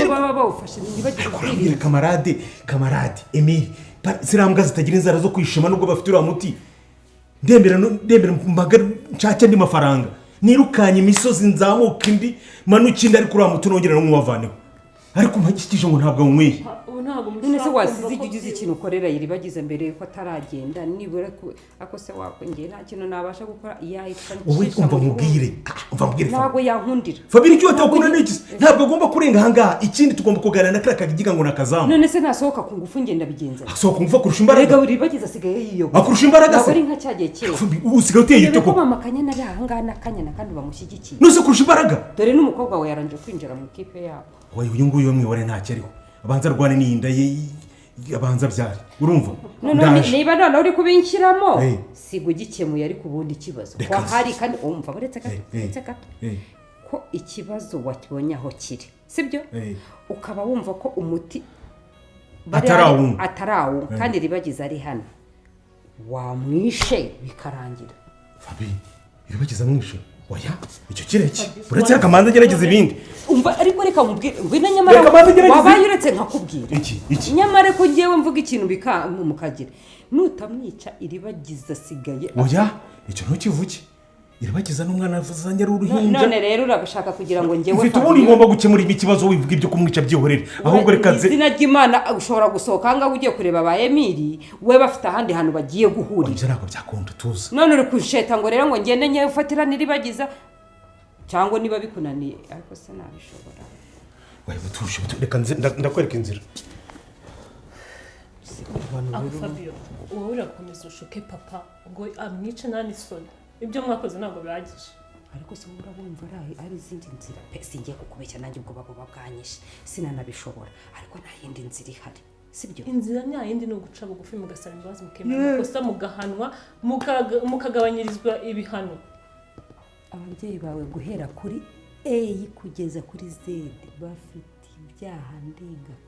Baba bawufashe ntibagire Urabwira ubwirinzi. Camarade, camarade Emile, ziriya mbwa zitagira inzara zo kwishima nubwo bafite uriya muti. Ndembera ndembera mbaga nshake andi mafaranga, nirukanye imisozi, nzamuka indi, manuka indi, ariko uriya muti nongera nywubavanemo. Ariko mpagikije ngo ntabwo awunyweye. Ubu ntabwo None se mushobora wasize kumva ijya ko ugize ikintu ukorera Iribagiza mbere yuko ataragenda nibura ako se wakongera nta kintu nabasha gukora yahita Wowe ncisha umva mu nkubwire. Ah, umva nkubwire, Fabi. Ntabwo yankundira. Fabiri, icyo watakunda ni iki? Ntabwo agomba kurenga ahangaha. Ikindi, tugomba kuganira na kariya kagiga ngo ni akazamu. None se nasohoka ku ngufu ngenda bigenza? Asohoka umva kurusha imbaraga. Erega Iribagiza asigaye yiyoga. Akurusha imbaraga Ntabwo se? ari nka cya gihe kera. Fabi, usigaye uteye Dore ute ko koko? mama Kanyana ari ahangaha n'Akanyana kandi bamushyigikiye. Nuse kurusha imbaraga? Dore n'umukobwa wawe yarangije kwinjira mu ikipe yabo. Oya, uyu nguyu mwihore, ntacyo ariho. Abanza arwane n'inda ye, abanza abyare, urumva? Noneho Ndaje. niba noneho uri kubinshyiramo, siga ugikemuye. Ariko ubundi ikibazo Reka ko nze. hari kandi umva, uretse gato, uretse gato, ko ikibazo wakibonye aho kiri, sibyo? Ukaba wumva ko umuti Atarawunywa. atarawunywa kandi Iribagiza ari hano, wamwishe bikarangira. Fabi, Iribagiza mwishe? Oya, icyo kireke. Uretse akamanza agerageza ibindi. Umva, ariko reka nkubwire, ngwino nyamara. Reka manze ngerageze. Wabaye uretse nkakubwira. Iki iki? Nyamara ko ngewe mvuga ikintu mukagira nutamwica Iribagiza asigaye. Oya, icyo ntukivuge. Iribagiza n'umwana zanjye ari uruhinja. None rero urabishaka kugira ngo ngewe Ufite ubundi ngomba gukemura ikibazo. Wivuga ibyo kumwica, byihorere. Ahubwo reka nze. Izina ry'Imana, ushobora gusohoka ahangaha ugiye kureba ba Emiri, we bafite ahandi hantu bagiye guhurira. Ibyo ntabwo byakunda, tuza. None uri kusheta ngo rero ngo ngende ngewe ufatirane Iribagiza, cyangwa niba bikunaniye, ariko se nabishobora? Oya, butuje, butuje. Reka nze ndakwereka inzira. Ako Fabio, wowe urakomeza ushuke papa ngo amwice, nta n'isoni? Ibyo mwakoze ntabwo bihagije? Ariko se wowe urabumva ari izindi nzira pe? Singiye kukubeshya, nanjye ubwo buba bwanyishe, sinanabishobora, ariko nta yindi nzira ihari, sibyo? Inzira nta yindi, ni uguca bugufi, mugasaba imbabazi, mukemera amakosa, mugahanwa, mukagabanyirizwa ibihano. Ababyeyi bawe guhera kuri A kugeza kuri Z bafite ibyaha ndengakamere.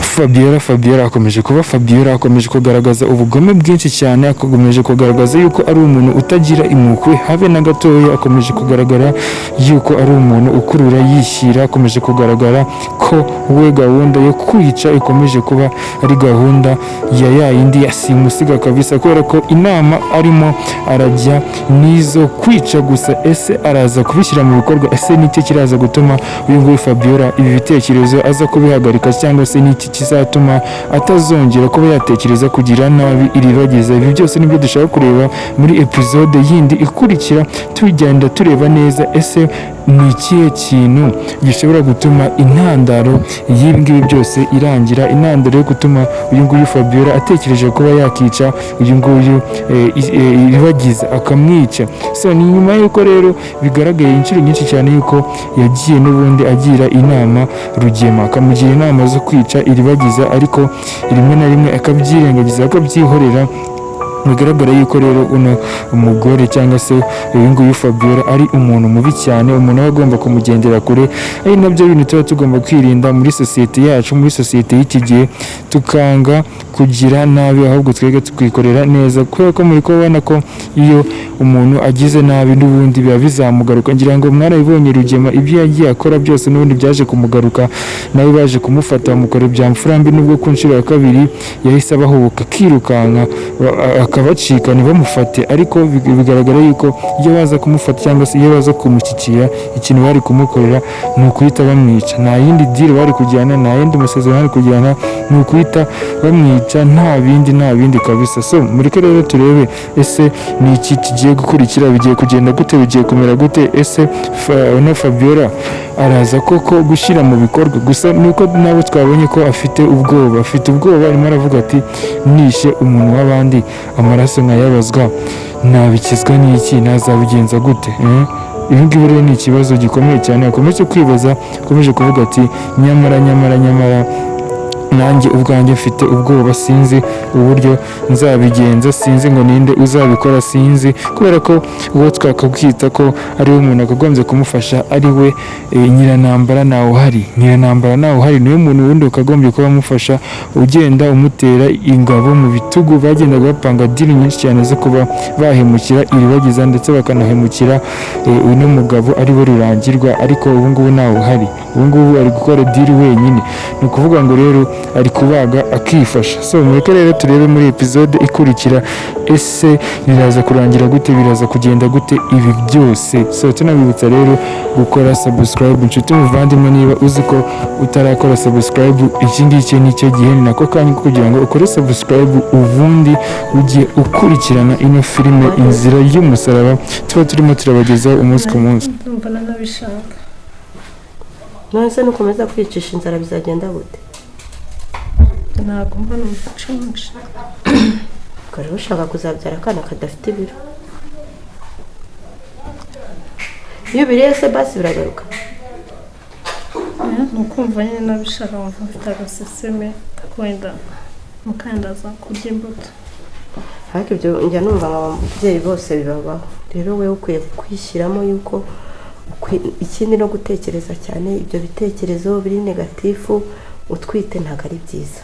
Fabiola, Fabiola akomeje kuba Fabiola, akomeje kugaragaza ubugome bwinshi cyane, akomeje kugaragaza yuko ari umuntu utagira impuhwe habe na gatoya, akomeje kugaragara yuko ari umuntu ukurura yishyira, akomeje kugaragara ko we gahunda yo kwica ikomeje kuba ari gahunda ya yayindi ya simusiga kabisa, kubera ko inama arimo arajya nizo kwica gusa. Ese araza kubishyira mu bikorwa? Ese nicyo kiraza gutuma uyu nguyu Fabiola ibi bitekerezo aza kubihagarika, cyangwa se niki kizatuma atazongera kuba yatekereza kugira nabi Iribagiza? Ibi byose nibyo dushaka kureba muri episode yindi ikurikira, tugenda tureba neza ese ni ikihe kintu gishobora gutuma intandaro y'ibi ngibi byose irangira, intandaro yo gutuma uyu nguyu Fabiola atekereje kuba yakica uyu nguyu Iribagiza akamwica. So ni nyuma y'uko rero bigaragaye inshuro nyinshi cyane yuko yagiye n'ubundi agira inama Rugema, akamugira inama zo kwica Iribagiza, ariko rimwe na rimwe akabyirengagiza, akabyihorera. Bigaragara yuko rero uno umugore cyangwa se uyu nguyu Fabiola ari umuntu mubi cyane, umuntu aba agomba kumugendera kure. Ari nabyo bintu tuba tugomba kwirinda muri sosiyete yacu, muri sosiyete y'iki gihe, tukanga kugira nabi, ahubwo twebwe tukikorera neza, kubera ko muri kubona ko iyo umuntu agize nabi n'ubundi biba bizamugaruka. Ngira ngo mwarabibonye, Rugema ibyo yagiye akora byose n'ubundi byaje kumugaruka, nawe baje kumufata bamukora ibya mfurambi, nubwo ku nshuro ya kabiri yahise abahubuka akirukanka akabacika ntibamufate. Ariko bigaragara yuko iyo baza kumufata cyangwa se iyo baza kumushyikira, ikintu bari kumukorera ni ukuhita bamwica. Nta yindi deal bari kujyana, nta yindi masezerano bari kujyana, ni ukuhita bamwica, nta bindi, nta bindi kabisa. So mureke rero turebe ese ni iki kigiye gukurikira, bigiye kugenda gute, bigiye kumera gute? Ese uno Fabiola araza koko gushyira mu bikorwa? Gusa nuko nawe twabonye ko afite ubwoba, afite ubwoba, arimo aravuga ati nishe umuntu w'abandi, amaraso nkayabazwa, nabikizwa n'iki? Nazabigenza gute, eh? Ibi ngibi rero ni ikibazo gikomeye cyane akomeje kwibaza, akomeje kuvuga ati nyamara, nyamara, nyamara. Nanjye ubwanjye mfite ubwoba, sinzi uburyo nzabigenza, sinzi ngo ninde uzabikora, sinzi, kubera ko uwo twakakwita ko ari we umuntu akagombye kumufasha ari we Nyiranambara ntawe uhari. Nyiranambara ntawe uhari, niwe muntu wundi wakagombye kuba amufasha, ugenda umutera ingabo mu bitugu. Bagendaga bapanga deal nyinshi cyane zo kuba bahemukira Iribagiza, ndetse bakanahemukira uno mugabo ari we Rurangirwa, ariko ubu ngubu ntawe uhari. Ubu ngubu ari gukora deal wenyine, ni ukuvuga ngo rero ari kubaga akifasha. So mureke rero turebe muri episode ikurikira, ese biraza kurangira gute, biraza kugenda gute ibi byose? So tunabibutsa rero gukora subscribe, inshuti muvandimwe. Niba uzi ko utarakora subscribe, iki ngiki ni cyo gihe, ni nako kanya ko kugira ngo ukore subscribe, ubundi ujye ukurikirana ino filime Inzira y'Umusaraba tuba turimo turabagezaho umunsi ku munsi. Ndumva nanabishaka. None se nukomeza kwicisha inzara bizagenda gute? Ntabwo mba numva nshonje. Ukaba ushaka kuzabyara akana kadafite ibiro? Iyo ubiriye se basi biragaruka? Ni ukumva nyine nabishaka, nkumva mfite agaseseme, wenda mukandaza kurya imbuto. Ariko ibyo njya numva ngo ababyeyi bose bibabaho. Rero wowe ukwiye kwishyiramo yuko ikindi no gutekereza cyane, ibyo bitekerezo biri négatif utwite ntabwo ari byiza.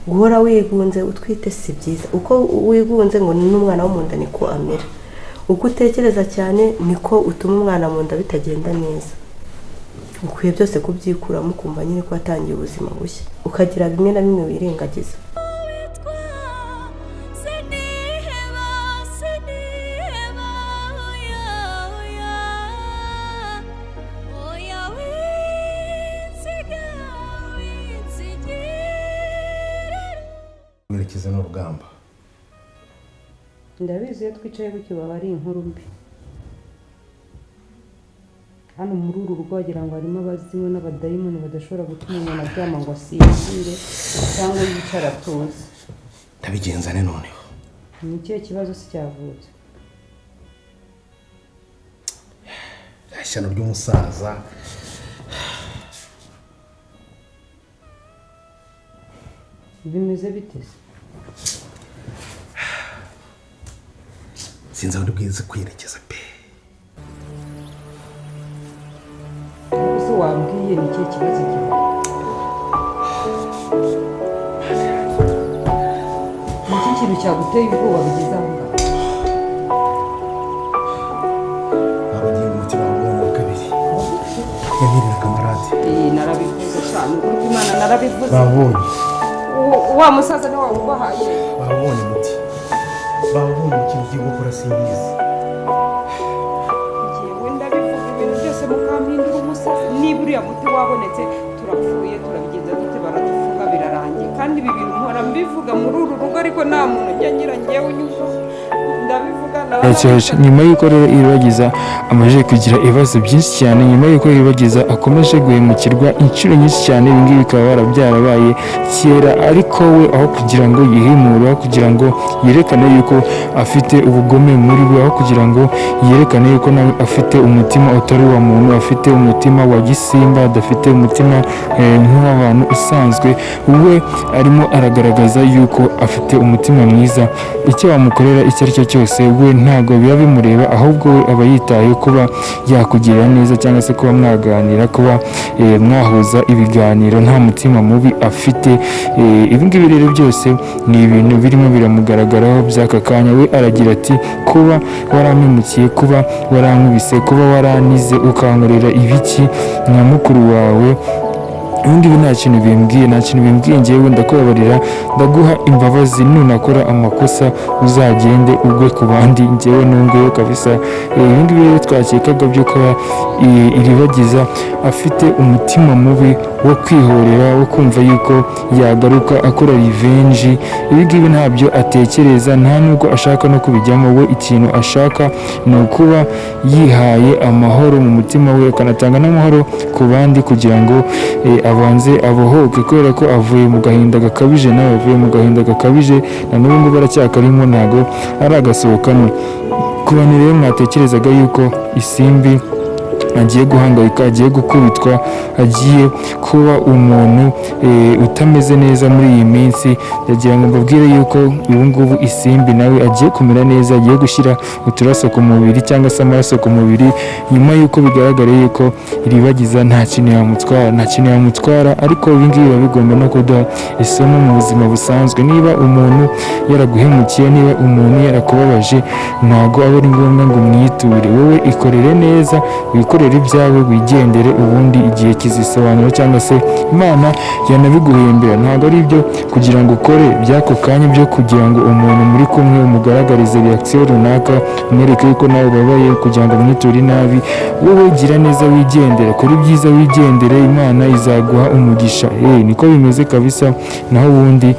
Guhora wigunze utwite si byiza. Uko wigunze ngo n'umwana wo mu nda niko amera. Uko utekereza cyane niko utuma umwana mu nda bitagenda neza. Ukwiye byose kubyikuramo, ukumva nyine ko watangiye ubuzima bushya, ukagira bimwe na bimwe wirengagiza. Siniheba, siniheba, oya, oya, oya, winsiga, winsigira. Werekeza n'urugamba. Ndabizi, iyo twicaye gutyo baba ari inkuru mbi hano muri uru rugo, wagira ngo harimo abazimu n'abadayimoni badashobora gutuma umuntu aryama ngo asinzire cyangwa yicara atuze. Ndabigenza ne noneho? Ni ikihe kibazo se cyavutse? Ishyano ry'umusaza. Bimeze bite se? Sinzi aho ndi bwize kwerekeza pe. Ese wambwiye ni ikihe kibazo gihari? Ni iki kintu cyaguteye ubwoba bigeze aho ngaho? Babagiye mu mutima wa kabiri, Emile na Kamarade. Narabivuze cyane, ukuri kw'Imana narabivuze. Babonye. Wa musaza niwe wawubahaye. Babonye umuti, babonye ikintu ugiye gukora, simbizi. Njyewe ndabivuga ibintu byose mukampindura umusazi. Niba uriya muti wabonetse turapfuye, turabigenza dute? Baradufunga, birarangiye. Kandi ibi bintu mpora mbivuga muri uru rugo, ariko nta muntu njya ngira ngewe unyumva ndabivuga. Yakibaje nyuma y'uko rero Iribagiza amaze kugira ibibazo byinshi cyane, nyuma y'uko Iribagiza akomeje guhemukirwa inshuro nyinshi cyane, ibi ngibi bikaba byarabaye kera, ariko we aho kugira ngo yihimure, aho kugira ngo yerekane yuko afite ubugome muri we, aho kugira ngo yerekane yuko nawe afite umutima utari uwa muntu, afite umutima wa gisimba, adafite umutima nk'uw'abantu usanzwe, we arimo aragaragaza yuko afite umutima mwiza. Icyo wamukorera icyo ari cyo cyose we ntabwo biba bimureba, ahubwo we aba yitaye kuba yakugirira neza cyangwa se kuba mwaganira, kuba mwahuza ibiganiro, nta mutima mubi afite. Ibi ngibi rero byose ni ibintu birimo biramugaragaraho by'aka kanya. We aragira ati: "Kuba warampemukiye, kuba warankubise, kuba waranize, ukankorera ibiki nka mukuru wawe, ibi ngibi nta kintu bimbwiye, nta kintu bimbwiye. Ngewe ndakubabarira, ndaguha imbabazi. Nunakora amakosa uzagende ugwe ku bandi, ngewe nunguyeho kabisa." Ibi ngibi rero twakekaga byo kuba Iribagiza afite umutima mubi wo kwihorera, wo kumva yuko yagaruka akora revenge, ibi ngibi ntabyo atekereza, nta nubwo ashaka no kubijyamo. We ikintu ashaka ni ukuba yihaye amahoro mu mutima we, akanatanga n'amahoro ku bandi, kugira ngo abanze abohoke, kubera ko avuye mu gahinda gakabije, nawe avuye mu gahinda gakabije, na n'ubu ngubu aracyakarimo, ntabwo aragasohokamo. Ku bantu rero mwatekerezaga yuko Isimbi Agiye guhangayika, agiye gukubitwa, agiye kuba umuntu utameze neza muri iyi minsi. Ndagira ngo mbabwire yuko ubu ngubu Isimbi nawe agiye kumera neza, agiye gushyira uturaso ku mubiri cyangwa se amaraso ku mubiri, nyuma y'uko bigaragara yuko Iribagiza nta kintu yamutwara, nta kintu yamutwara. Ariko ibi ngibi biba bigomba no kuduha isomo mu buzima busanzwe. Niba umuntu yaraguhemukiye, niba umuntu yarakubabaje, ntabwo aba ari ngombwa ngo umwiture. Wowe ikorere neza, wikorere ibyawe, wigendere, ubundi igihe kizisobanura cyangwa se Imana yanabiguhembera. Ntabwo ari ibyo kugira ngo ukore by'ako kanya byo kugira ngo umuntu muri kumwe umugaragarize reaction runaka, umwereke yuko nawe ubabaye, kugira ngo umwiture inabi. Wowe gira neza, wigendere, kora ibyiza, wigendere, Imana izaguha umugisha. Niko bimeze kabisa. Naho ubundi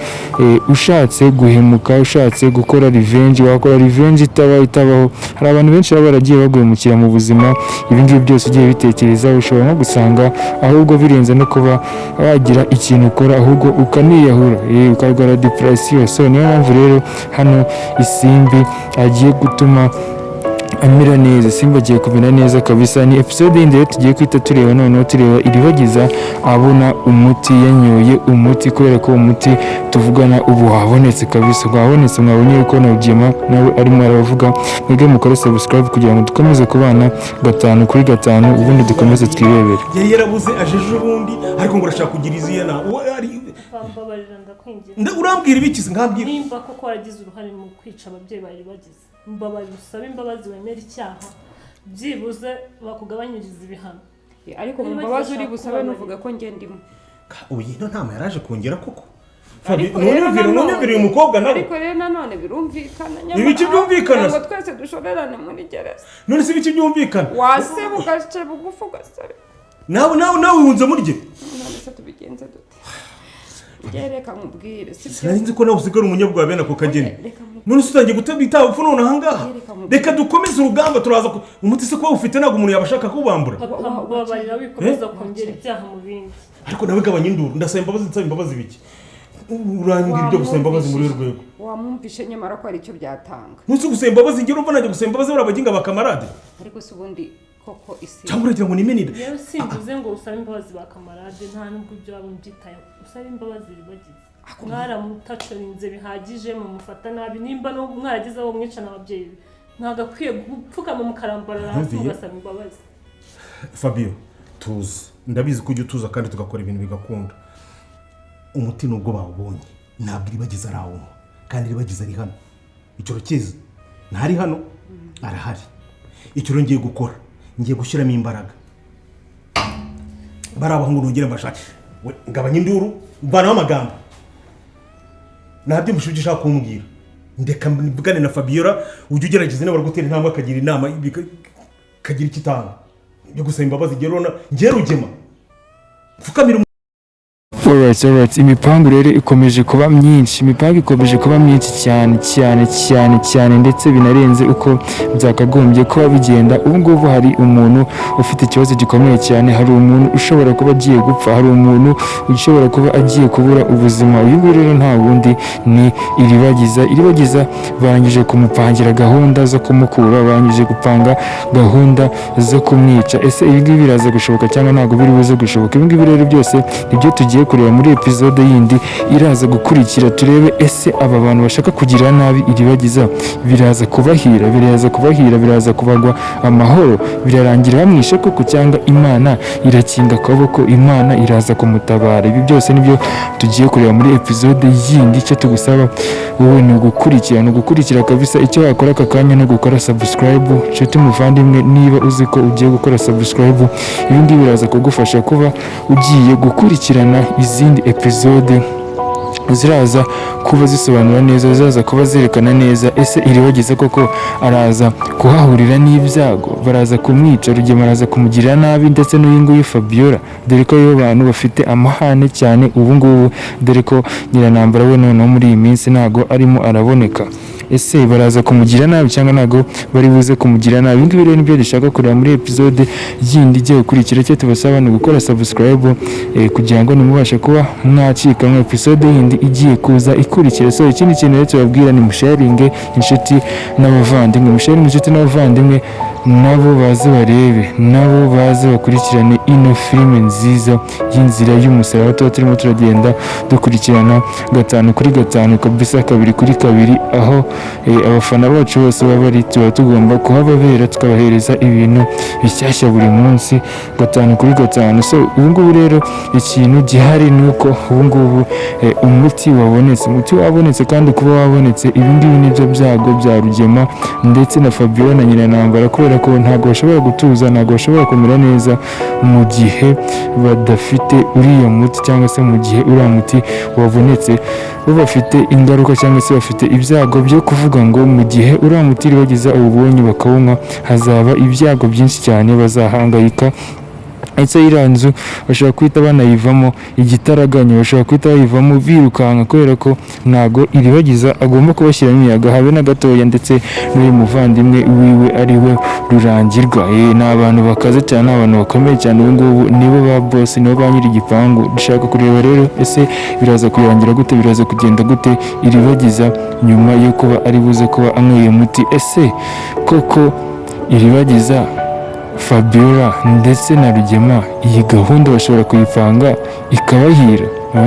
ushatse guhemuka, ushatse gukora revenge, wakora revenge itaba itabaho. Hari abantu benshi baba baragiye baguhemukira mu buzima. Ibi ngibi byose ugiye bitekereza, ushobora no gusanga ahubwo birenze no kuba wagira ikintu ukora, ahubwo ukaniyahura, ukarwara depression. So niyo mpamvu rero hano Isimbi agiye gutuma amera neza. Simba agiye kumera neza kabisa. Ni episode yindi rero tugiye kwita tureba, noneho tureba Iribagiza abona umuti, yanyoye umuti, kubera ko umuti tuvugana ubu wabonetse kabisa, wabonetse. Mwabonye yuko na Rugema nawe arimo aravuga. Mwebwe mukore subscribe kugira ngo dukomeze kubana gatanu kuri gatanu, ubundi dukomeze twirebere. Yari yarabuze aje ejo bundi, ariko ngo urashaka kugira izihe na Mbabarira, ndakwinginze. Urambwira ibiki se? Nkambwira. Nimba koko waragize uruhare mu kwica ababyeyi bawe bagize, mbabarira, usabe imbabazi, wemere icyaha, byibuze bakugabanyirize ibihano. Ariko mu Niba mbabazi uri kidashaka busabe, kubabarira. nuvuga ko njye ndimo. Uyu ino nama yaraje kongera koko. Fabi, Ariko rero nunyumvire, nunyumvire uyu mukobwa nawe. Ariko rero nanone birumvikana. Ibiki byumvikana ngo se? Twese dushorerane muri gereza. None se ibiki byumvikana? Waseba ugace bugufi ugasaba. Nawe wunze murye. None se tubigenze dute? Njye reka nkubwire, si byo? Sinari nzi ko nawe usigara umunyabwoba bene ako kageni. Reka nkubwire. None se utangiye guta upfu none ahangaha? Reka nkubwire. Reka dukomeze urugamba, turaza umuti se kuba ufite, ntabwo umuntu yabashaka kuwambura. Papa, mbabarira, wikomeza kongera ibyaha mu bindi. Ariko nawe gabanya induru. Ndasaba imbabazi, nsaba imbabazi biki? Urangira ibyo gusaba imbabazi muri uru rwego. Wamwumvishe nyamara ko hari icyo byatanga. Ntuzi gusaba imbabazi, njye urumva najya gusaba imbabazi bariya baginga ba kamarade? Ariko se ubundi koko isi Cyangwa uragira ngo nimenire? Yewe, simvuze ngo usabe imbabazi ba kamarade, nta nubwo ibyo waba ubyitayeho. Usabe imbabazi Ribagize, mwaramutacorinze bihagije, mumufata nabi. Nimba no mwaragize abo mwicana ababyeyi be, ntabwo akwiye gupfukama mukarambarara hasi Yumviye? mugasaba imbabazi. Fabio, tuzi, ndabizi ko ujya utuza kandi tugakora ibintu bigakunda. Umuti nubwo bawubonye, ntabwo Iribagiza arawunywa, kandi Iribagiza ari hano. Icyo kiza ntari hano, arahari. Icyo rero ngiye gukora, ngiye gushyiramo imbaraga, bari abahungu nongere mbashake. We, ngabanya induru, mvanaho amagambo. Ntabyumvishe ibyo ushaka kumbwira. Ndeka mvugane na Fabiola. Ujya ugerageza niba gutera intambwe, akagira inama, kagira icyo itanga yo gusaba imbabazi. Ngewe urabona ngewe Rugema mfukamira. Alright. Imipangu rero ikomeje kuba myinshi, imipangu ikomeje kuba myinshi cyane cyane cyane cyane, ndetse binarenze uko byakagombye kuba bigenda. Ubu ngubu hari umuntu ufite ikibazo gikomeye cyane, hari umuntu ushobora kuba agiye gupfa, hari umuntu ushobora kuba agiye kubura ubuzima. Uyu nguyu rero nta wundi ni Iribagiza. Iribagiza barangije kumupangira gahunda zo kumukura, barangije gupanga gahunda zo kumwica. Ese ibi ngibi biraza gushoboka cyangwa ntabwo biri buze gushoboka? Ibi ngibi rero byose nibyo tugiye kureba muri episode yindi iraza gukurikira, turebe ese aba bantu bashaka kugira nabi Iribagiza biraza kubahira, biraza kubahira, biraza kubagwa amahoro, birarangira bamwishe koko, cyangwa Imana irakinga akaboko, Imana iraza kumutabara? Ibi byose nibyo tugiye kureba muri episode yindi. Icyo tugusaba wowe ni ugukurikira, ni ugukurikira kabisa. Icyo wakora aka kanya ni ugukora subscribe. Nshuti muvandimwe, niba uzi ko ugiye gukora subscribe, ibi ngibi biraza kugufasha kuba ugiye gukurikirana izindi episode ziraza kuba zisobanura neza, ziraza kuba zerekana neza. Ese Iribagiza koko araza kuhahurira n'ibyago? Baraza kumwica? Rugema araza kumugirira nabi, ndetse n'uyu nguyu Fabiola, dore ko aribo bantu bafite amahane cyane ubu ngubu, dore ko Nyiranambara we noneho muri iyi minsi ntago arimo araboneka. Ese baraza kumugira nabi cyangwa ntago bari buze kumugira nabi? Ibi ngibi rero nibyo dushaka kureba muri episode yindi igiye gukurikira. Icyo tubasaba ni gukora subscribe kugira ngo nimubashe kuba mwacika mu episode yindi igiye kuza ikurikira. So ikindi kintu rero tubabwira ni musharinge inshuti n'abavandimwe, musharinge inshuti n'abavandimwe. Nabo baze barebe, nabo baze bakurikirane ino filime nziza y'Inzira y'Umusaraba. Tuba turimo turagenda dukurikirana gatanu kuri gatanu kabisa, kabiri kuri kabiri, aho abafana bacu bose baba bari, tuba tugomba kuhababera, tukabahereza ibintu bishyashya buri munsi, gatanu kuri gatanu. So ubu ngubu rero ikintu gihari ni uko ubu ngubu umuti wabonetse, umuti wabonetse, kandi kuba wabonetse, ibi ngibi nibyo byago bya Rugema ndetse na Fabiola na Nyiranambara, kubera ko ntabwo bashobora gutuza, ntabwo bashobora kumera neza mu gihe badafite uriya muti, cyangwa se mu gihe uriya muti wabonetse. Bo bafite ingaruka cyangwa se bafite ibyago byo kuvuga ngo mu gihe uriya muti Iribagiza awubonye bakawunywa, hazaba ibyago byinshi cyane, bazahangayika. Ndetse iriya nzu bashobora guhita banayivamo igitaraganya, bashobora guhita bayivamo birukanka, kubera ko ntago Iribagiza agomba kubashyiramo imiyaga habe na gatoya, ndetse n'uyu muvandimwe wiwe ari we Rurangirwa. Ni abantu bakaze cyane, ni abantu bakomeye cyane, ubu ngubu nibo ba bosi, nibo ba nyiri igipangu. Dushaka kureba rero ese biraza kurangira gute, biraza kugenda gute Iribagiza nyuma yo kuba ari buze kuba anyweye umuti. Ese koko Iribagiza, Fabiola ndetse na Rugema iyi gahunda bashobora kuyipanga ikabahira?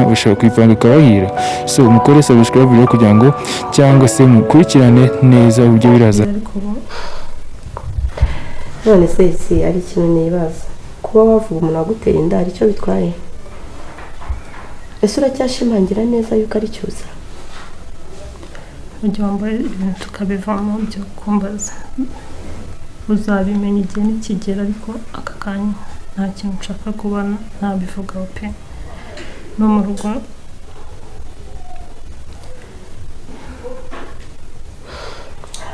Bashobora kuyipanga ikabahira. So mukore subscribe rero kugira ngo, cyangwa se mukurikirane neza uburyo biraza. Ariko ubu None se si ari ikintu nibaza, kuba wavuga umuntu agutera inda hari icyo bitwaye? Ese uracyashimangira neza yuko ari Cyusa? Mu gihe wambaye ibintu tukabivamo byo kumbaza, uzabimenya igihe nikigera, ariko aka kanya nta kintu nshaka kuba nabivugaho pe, no mu rugo.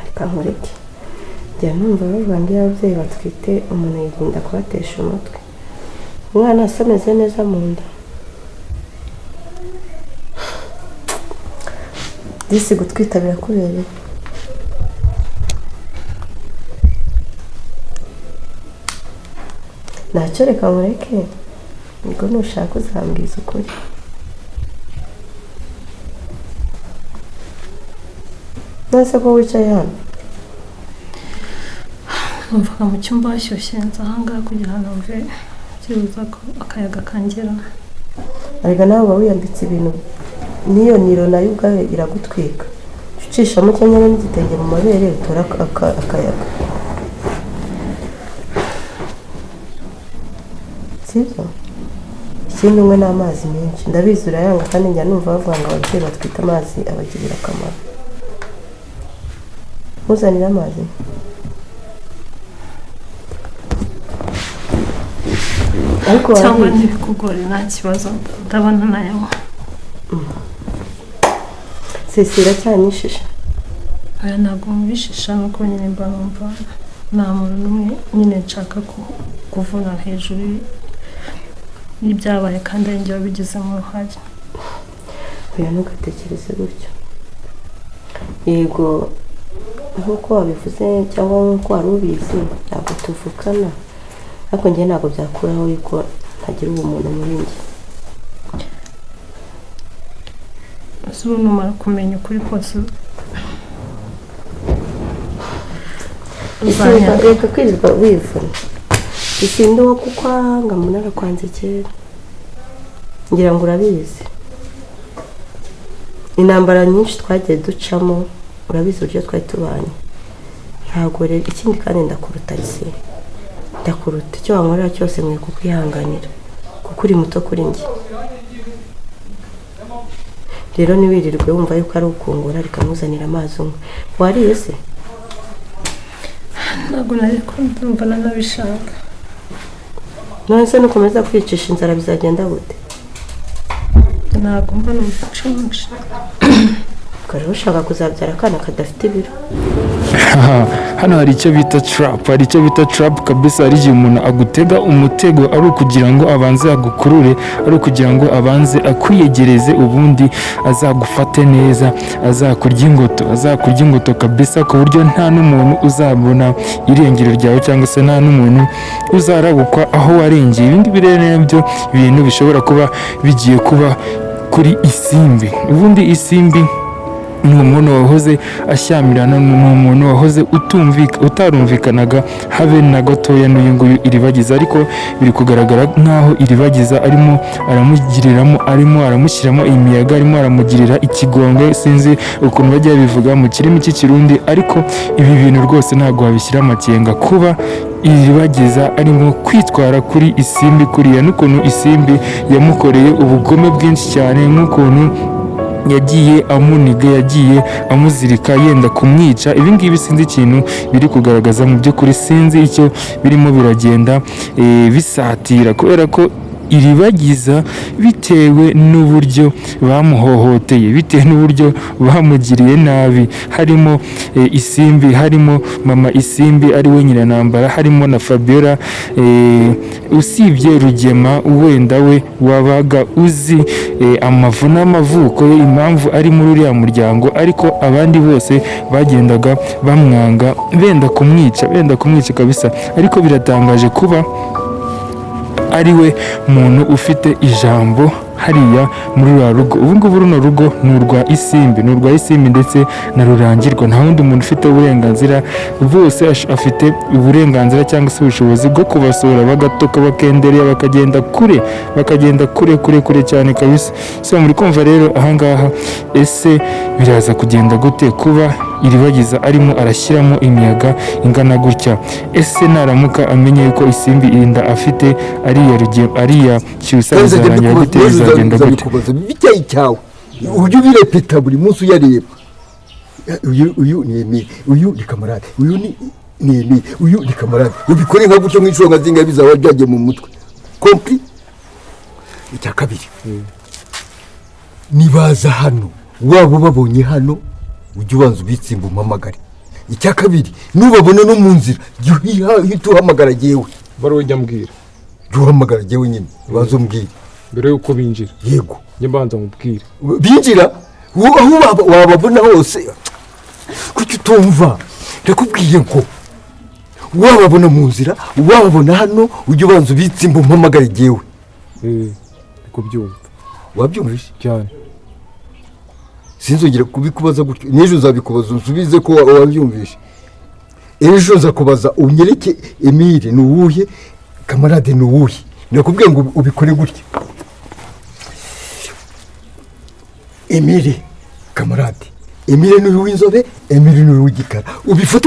Reka nkureke. Njya numva bavuga ngo iyo ababyeyi batwite umuntu yirinda kubatesha umutwe. Umwana asa ameze neza mu nda? Disi gutwita birakubereye. Ntacyo, reka nkureke, ubwo nushaka uzambwiza ukuri. None ko wicaye hano? Numvaga mu cyumba hashyushye, nza ahangaha kugira ngo numve byibuza ko akayaga kangera. Arega nawe uba wiyambitse ibintu, n'iyo niro nayo ubwayo iragutwika. Jya ucishamo cyangwa n'igitenge mu mabere utora akayaga, sibyo? Ikindi unywe n'amazi menshi. Ndabizi urayanga, kandi njya numva bavuga ngo ababyeyi batwite amazi abagirira akamaro. Ntuzanire amazi? Ariko Cyangwa wariye? ntibikugore, nta kibazo, ndabona nayanywa. Sisi iracyanyishisha. Aya ntabwo mubishisha, nuko nyine mba numva nta muntu n'umwe nyine nshaka kuvuna hejuru y'ibyabaye, kandi ari njye wabigizemo uruhare. Oya, ntugatekereze gutyo. Yego, nk'uko wabivuze cyangwa nk'uko wari ubizi, ntabwo tuvukana, ariko njye ntabwo byakuraho yuko ntagira ubumuntu muri njye. Ese ubu numara kumenya ukuri kose Ese uzanyanga? Reka kwirirwa wivuna. Isindi uwo kukwanga umuntu arakwanze kera, ngira ngo urabizi intambara nyinshi twagiye ducamo, urabizi uburyo twari tubanye. Ntabwo rero, ikindi kandi ndakuruta isi, ndakuruta. Icyo wankorera cyose nkwiye kukwihanganira kuko uri muto kuri njye. Rero ntiwirirwe wumva yuko ari ukungura. Reka nkuzanire amazi unywe. Wariye se? Ntabwo nari ko ndumva nanabishaka. None se nukomeza kwicisha inzara bizagenda gute? Ntabwo mba numva nshonje. Ubwo rero ushaka kuzabyara akana kadafite ibiro? Hano hari icyo bita trap, hari icyo bita trap kabisa. Hari igihe umuntu agutega umutego ari ukugira ngo abanze agukurure, ari ukugira ngo abanze akwiyegereze, ubundi azagufate neza, azakurya ingoto, azakurya ingoto kabisa, ku buryo nta n'umuntu uzabona irengero ryawe, cyangwa se nta n'umuntu uzarabukwa aho warengeye. Ibi ngibi rero nabyo ibintu bishobora kuba bigiye kuba kuri Isimbi. Ubundi Isimbi Ni umuntu wahoze ashyamirana, ni umuntu wahoze utarumvikanaga habe na gatoya n'uyu nguyu Iribagiza. Ariko biri kugaragara nk'aho Iribagiza arimo aramugiriramo, arimo aramushyiramo imiyaga, arimo aramugirira ikigongwe. Sinzi ukuntu bajya babivuga mu kirimi cy'Ikirundi, ariko ibi bintu rwose ntabwo wabishyira amakenga, kuba Iribagiza arimo kwitwara kuri Isimbi kuriya, n'ukuntu Isimbi yamukoreye ubugome bwinshi cyane, nk'ukuntu yagiye amuniga, yagiye amuzirika yenda kumwica. Ibi ngibi sinzi ikintu biri kugaragaza mu by'ukuri, sinzi icyo birimo biragenda bisatira, kubera ko Iribagiza, bitewe n'uburyo bamuhohoteye, bitewe n'uburyo bamugiriye nabi, harimo Isimbi, harimo mama Isimbi ari we Nyiranambara, harimo na Fabiola, usibye Rugema wenda we wabaga uzi amavu n'amavuko ye, impamvu ari muri uriya muryango, ariko abandi bose bagendaga bamwanga, benda kumwica, benda kumwica kabisa. Ariko biratangaje kuba ari we muntu ufite ijambo hariya muri ruriya rugo. Ubu ngubu runo rugo ni urwa Isimbi, ni urwa Isimbi ndetse na Rurangirwa. Nta wundi muntu ufite uburenganzira. Bose afite uburenganzira cyangwa se ubushobozi bwo kubasohora, bagatoka, bakendereye, bakagenda kure, bakagenda kure kure kure cyane kabisa. So muri kumva rero ahangaha, ese biraza kugenda gute kuba Iribagiza arimo arashyiramo imiyaga ingana gutya? Ese naramuka amenye yuko Isimbi inda afite ariya ariya Cyusa, Kandi nzajya bizarangira mbikubaza gute? n'ejo Bizagenda gute? nzabikubaza bijyaye icyawe, ujye ubirepeta buri munsi uyareba. Uyu ni Emile, uyu ni Kamarade, uyu ni Emile, uyu ni Kamarade. Ubikore nka gutyo nk'inshuro nka zingahe, bizaba byagiye mu mutwe. Compris? Icya kabiri, nibaza hano, waba ubabonye hano, ujye ubanza ubitsimba umpamagare. Icya kabiri, nubabona no mu nzira, jya uhita uhamagara jyewe. Bari ujya mbwira. Jya uhamagara jyewe nyine, ubanza umbwire. Mbere y'uko binjira? Yego. Njye mbanza mubwire. Binjira aho wababona hose. Kuki utumva? Ndakubwiye ngo wababona mu nzira, wababona hano, ujye ubanza ubitsimba umpamagare jyewe. Ndi kubyumva. Wabyumvise? Cyane. Sinzongera kubikubaza gutyo. N'ejo nzabikubaza, unsubize ko wabyumvishe. Ejo nzakubaza unyereke Emile ni uwuhe, Kamarade ni uwuhe. Nakubwiye ngo ubikore gutya: Emile, Kamarade. Emile ni uyu w'inzobe, Emile ni uyu w'igikara. Ubifate.